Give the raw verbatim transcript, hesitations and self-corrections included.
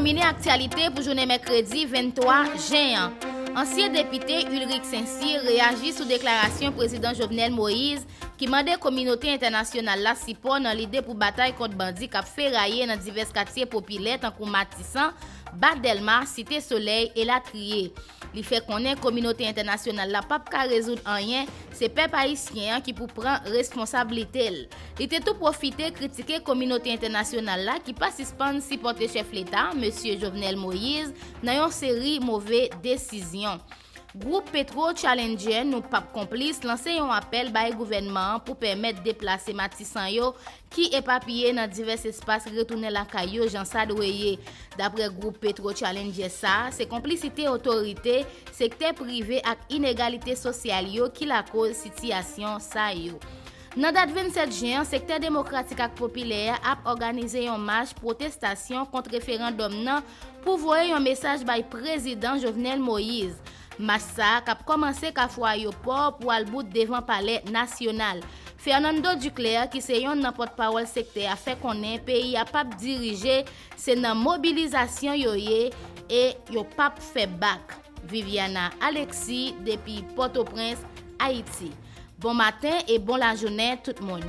Fini aktyalite pou jounen mèkredi venntwa jen an. Ansyen depite Ulric Saint-Cyr reyaji sou deklarasyon prezidan Jovenel Moïse ki mande kominote entènasyonal la sipò nan lide pou batay kont bandi k ap feraye nan divès katye popilè tankou Matisan, Ba Dèlma, Site Solèy, elatriye. Li fè konnen kominote entènasyonal la p ap ka rezoud anyen, se pèp ayisyen an ki pou pran responsablite l. Li te tou pwofite kritike kominote entènasyonal la ki pa sispann sipòte chèf leta, mesye Jovenel Moïse, nan yon seri move desizyon. Gwoup Petro Challenger Nou P ap Konplis lanse yon apèl bay gouvènman an pou pèmèt deplase Matisan yo ki epapiye nan divès espas retounen lakay yo jan sa dwe ye. Daprè gwoup Petro Challenger sa, se konplisite otorite, sektè prive ak inegalite sosyal yo ki lakoz sitiyasyon sa yo. Nan dat vennsèt jen an, sektè demokratik ak popilè a ap òganize yon mach pwotestasyon kont referandòm nan pou voye yon mesaj bay prezidan Jovenel Moïse. Mach sa a k ap kòmanse Kafou Ayopò pou al bout devan Palè Nasyonal. Fernando Duclair, ki se yonn nan pòtpawòl sektè a, fè konnen peyi a p ap dirije, se nan mobilizasyon yo ye e yo p ap fè bak. Viviana Alexis depi Pòtoprens, Ayiti. Bon maten e bon lajounen tout moun.